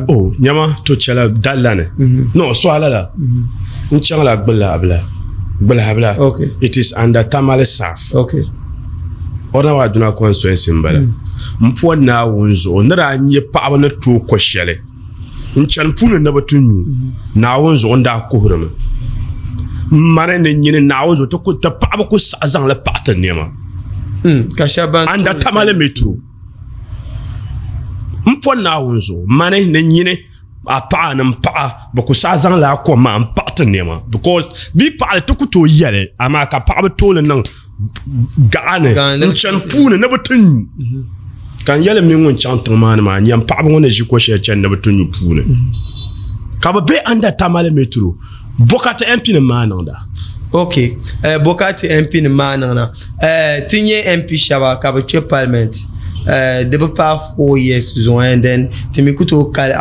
Oh, nyama to chɛla dalla ni. No, so alala. N chaŋla Gbilabila. Gbilabila. Okay. It is under Tamale South. Okay. Ordinary Aduna constituency n bala. N po Naawuni zuɣu ni daa nyɛ paɣaba ni tooi ko shɛli. N chani puuni ni bi ti nyu. Naawuni zuɣu n daa kuhirimi. N mani ni nyini Naawuni zuɣu ti ku ti paɣaba ku saɣi zaŋli paɣi ti nɛma. Ka shɛba ban Under Tamale Metro. M po Naawuni zuɣu, mani ni nyini a paɣa ni m paɣa bi ku saɣi zaŋ lala kom maa m-paɣi ti nɛma because bɛ yi paɣi li ti ku tooi yɛli amaa ka paɣaba tooi li niŋ gaɣa ni n-chani puuni ni bɛ ti nyu. Ka n yɛli m mini ŋun chaŋ tiŋ maa ni maa, nyam paɣaba ŋɔ ni ʒi ko shɛli chani ni bɛ ti nyu puuni ka bɛ be under Tamale Metro. Bokati MP nim maa niŋda. Ok, eh, Bokati MP nim maa niŋda. Eh, ti nyɛ MP shɛba ka bi kpɛ parliament eh, di bi paai 4 years zuɣu and then ti mi ku tooi kali.